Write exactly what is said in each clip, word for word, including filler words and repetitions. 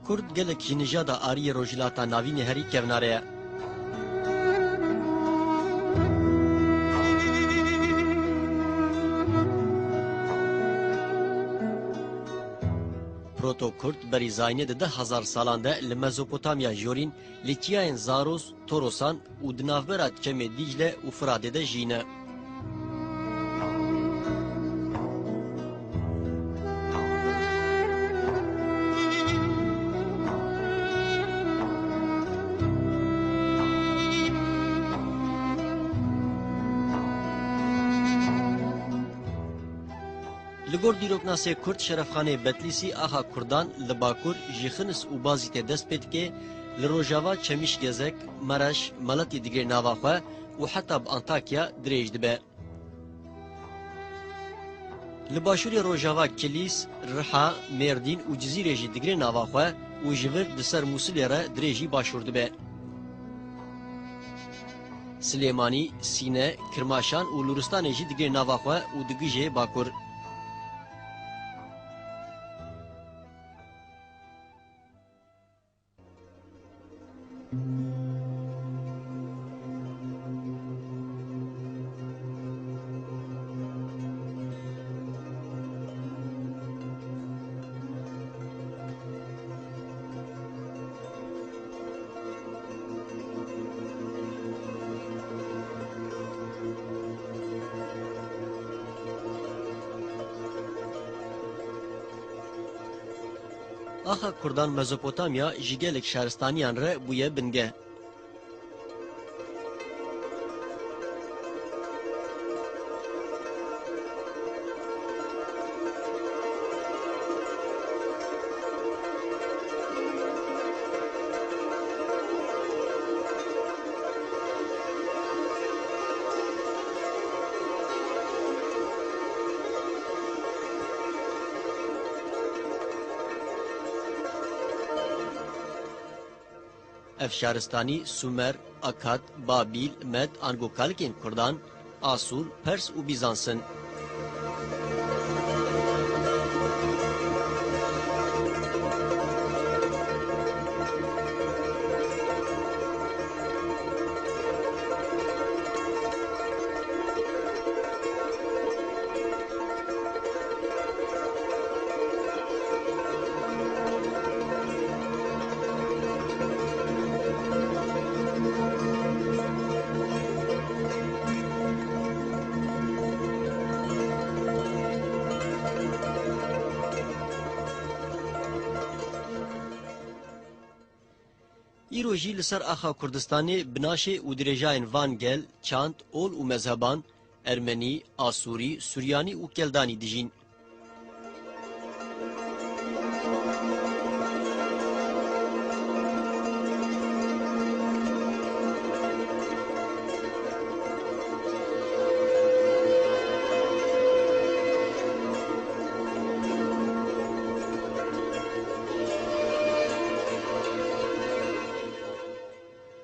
Kurd gelek ji nijada ariyê Rojhilata Navînê herî kevnare ye. Proto-Kurd berî zayînê di deh hezar salan de li Mezopotamya Jorîn, li çiyayên Zaros, Torosan û di navbera çemê Dîcle û Firatê de jiyîne. Li gor dîroknasê Kurd Şerefxanê Betlîsî, axa Kurdan li Bakur ji Xinis û Bazîtê dest pê dike, li Rojava Çemîşgezek, Mereş, Meletî digire nava xwe û heta bi Antakya dirêj dibe. Li Başûrê Rojava Kilîs, Riha, Mêrdîn û Cizîrê jî digire nava xwe û ji vir di ser Mûsilê re dirêjî Başûr dibe. Silêmanî, Sîne, Kirmaşan û Lûristanê jî digire nava xwe û digije Bakur. Axa Kurdan Mezopotamya ji gelek şaristaniyan re bûye bingeh. Ev şaristanî Sumer, Akad, Babîl, Med, ango kalikên Kurdan, Asûr, Pers û Bîzans in. Îro jî li ser axa Kurdistanê bi naşê û dirêjayên van gel, çand, ol û mezheban, Ermenî, Asûrî, Suryanî û Keldanî dijîn.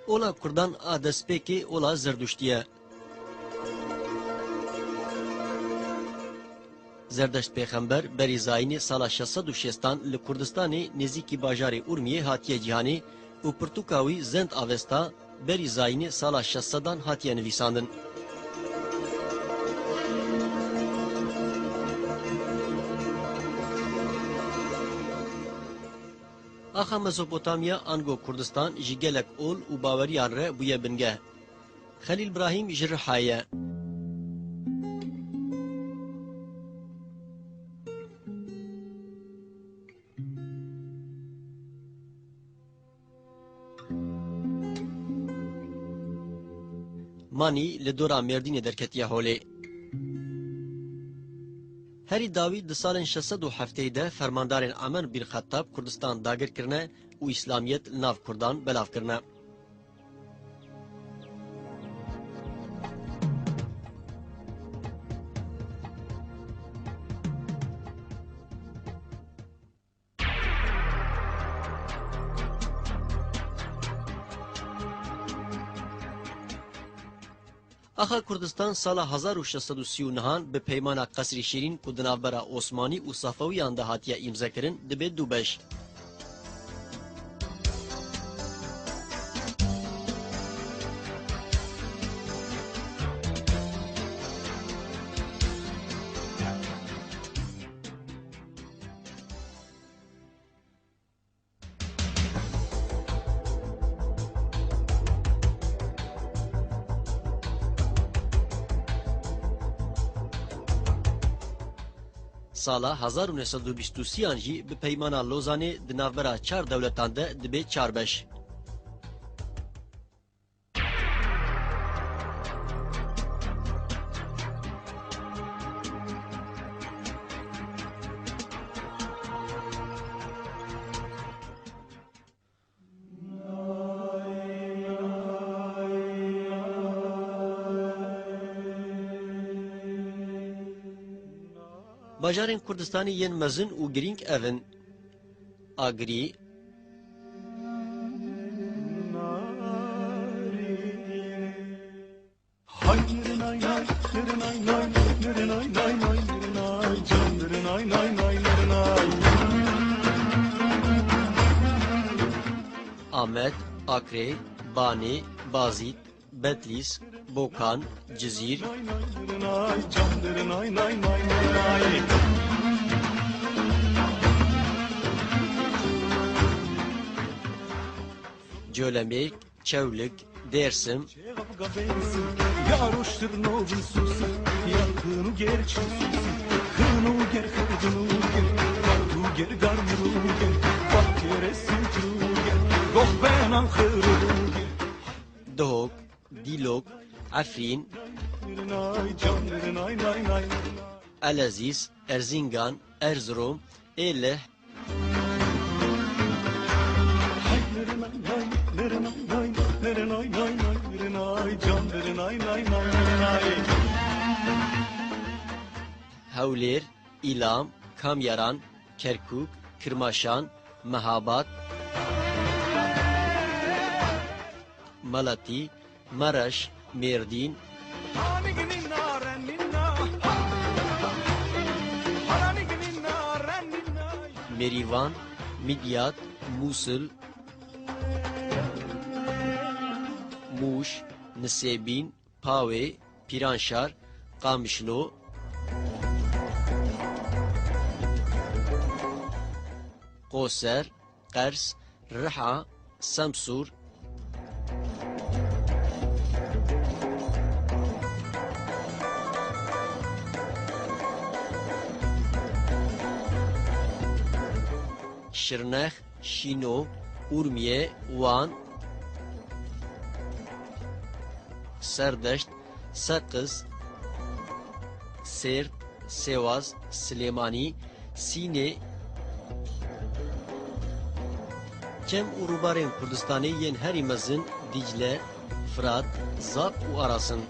Ola Kurdan a destpêkê ola Zerduştî ye. Zerdeşt pêxember berî zayînê sala şeş sed û şêstan li Kurdistanê nêzîkî bajarê Urmiyê hatiye cîhanê û pirtûka wî Zend Avesta berî zayînê sala şeş sedan hatiye nivîsandin. Axa Mezopotamya ango Kurdistan ji gelek ol û baweriyan re bûye bingeh. Xelîl Brahîm ji Rihayê ye. Manî li dora Mêrdînê derketiye holê. Herî dawî di salên şeş sed û heftê de fermandarên Emer bin Xettab Kurdistan dagir kirine û Îslamiyet li nav Kurdan belav kirine. Axa Kurdistan sala hezar û şeş sed û sî û nehan bi peymana Qesrî Şîrîn ku di navbera Osmanî û Safewiyan de hatiye îmzekirin, dibe du beş. Sala hezar û neh sed û bîst û sêyan jî bi Peymana Lozanê di navbera çar dewletan de dibe çar beş. Bajarên Kurdistanê yên mezin û girîng ev in: Agirî, Amed, Akrê, Banê, Bazîd, Betlîs, Bokan, Cizîr, Colemêrg, Çewlik, Dêrsim, Duhok, Dîlok, Efrîn, Elezîz, Erzîngan, Erzirom, Êlih, Hewlêr, Îlam, Kamyaran, Kerkûk, Kirmaşan, Mehabad, Meletî, Mereş, Mêrdîn, Mêrîvan, Midyat, Mûsil, Mûş, Nisêbîn, Pawê, Pîranşar, Qamişlo, Qoser, Qers, Riha, Semsûr, Şirnex, Şîno, Urmiye, Wan, Serdeşt, Seqiz, Sêrt, Sêwaz, Silêmanî, Sînê, Çem û rûbarên Kurdistanê yên herî mezin Dîcle, Firat, Zap û Aras in.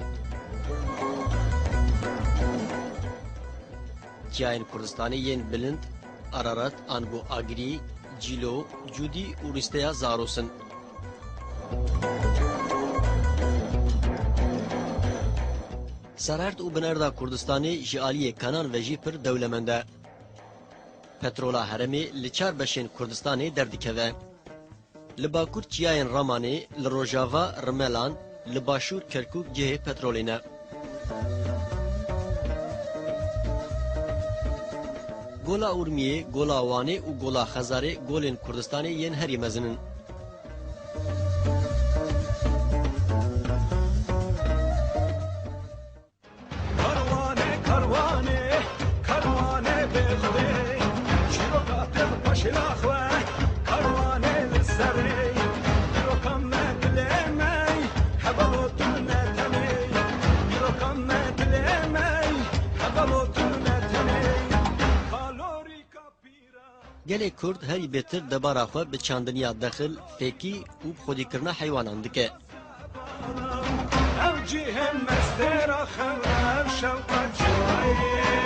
Çiyayên Kurdistanê yên bilind Ararat, ango Agirî, Cîlo, Cûdî û rîsteya Zaros in. Serherd û binerda Kurdistanê ji aliyê kanan ve jî pir dewlemend e. Petrola herêmê li çar beşên Kurdistanê derdikeve. Li bakur çiyayên Ramanê, li rojava Rimelan, li başûr Kerkûk cihê petrolê ne. Gola Urmiyê, Gola Wanê û Gola Xezarê golên Kurdistanê yên herî mezin in. Karwanê, karwanê, karwanê bêxwê, çîroka pêx paşê naxwe, karwanê li serê, dîroka me dilê me, hevalo tu ne tenê, dîroka me dilê me, hevalo tu ne tenê, kalorîka pîra. Gelê Kurd herî bêtir debara xwe bi çandiniya dexil, fêkî û bi xwedîkirina heywanan dike. Ev cihê mestêra xew, ev şewqa cihê.